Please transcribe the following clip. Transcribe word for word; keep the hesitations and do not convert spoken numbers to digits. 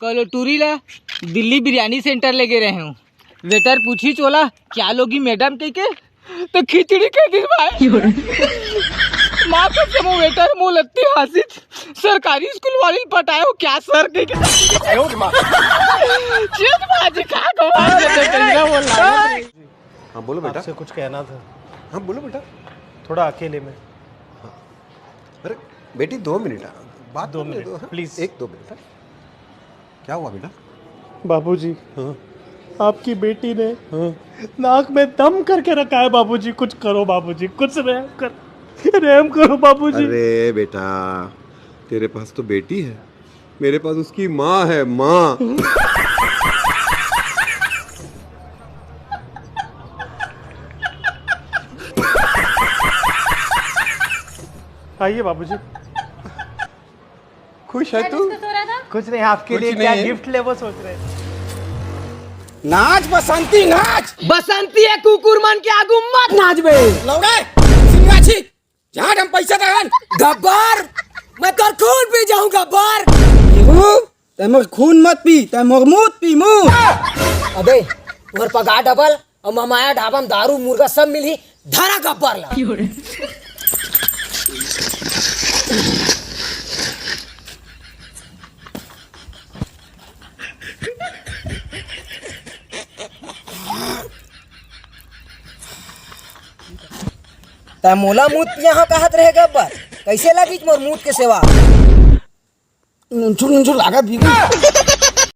कल टूरी ला दिल्ली बिरयानी सेंटर ले गे रहे हूँ। वेटर पूछिस ओला, "क्या लोगी मैडम?" कहिके, तो खिचड़ी कहि दिस भाई। माँ कसम, वो वेटर मोला अत्ती हाँसिस, "सरकारी स्कूल वाली ल पटाए हो क्या सर?" कहिके। चेत बाजी का गवा दे, कैसा बोल रहा है? हाँ, बोलो बेटा। आपसे कुछ कहना था। हाँ, बोलो बेटा। थोड़ा अकेले में। अरे बेटी, दो मिनट, बात दो करने मिनट, दो, हाँ? Please। एक दो मिनट, हाँ? क्या हुआ बेटा? बाबूजी, हाँ। आपकी बेटी ने हाँ। नाक में दम करके रखा है बाबूजी, कुछ करो बाबूजी, कुछ रहम कर, रहम करो बाबूजी। अरे बेटा, तेरे पास तो बेटी है, मेरे पास उसकी माँ है, माँ। आइए बाबूजी। खुश है तू? कुछ नहीं, आपके कुछ लिए क्या नहीं है। Gift ले वो सोच रहे हैं। नाच बसंती नाच। बसंती है कुकुर मन के आगू मत नाच बे। लौड़े, सिंगाछी, झाड़ हम पैसा दहन। गब्बर, मैं तोर खून पी जाऊं गब्बर। तै मोर खून मत पी, तै मोर मूत पी, मूत। अबे, तोर पगार डबल, अउ ममाया ढाबा म दारू, मुर्गा सब मिलही, धरा गब्बर ला। तै मोला मूत पिया हो कहत रहे गब्बर, कैसे लगिस मोर मूत के सेवा? नुनछुर नुनछुर लागत भी।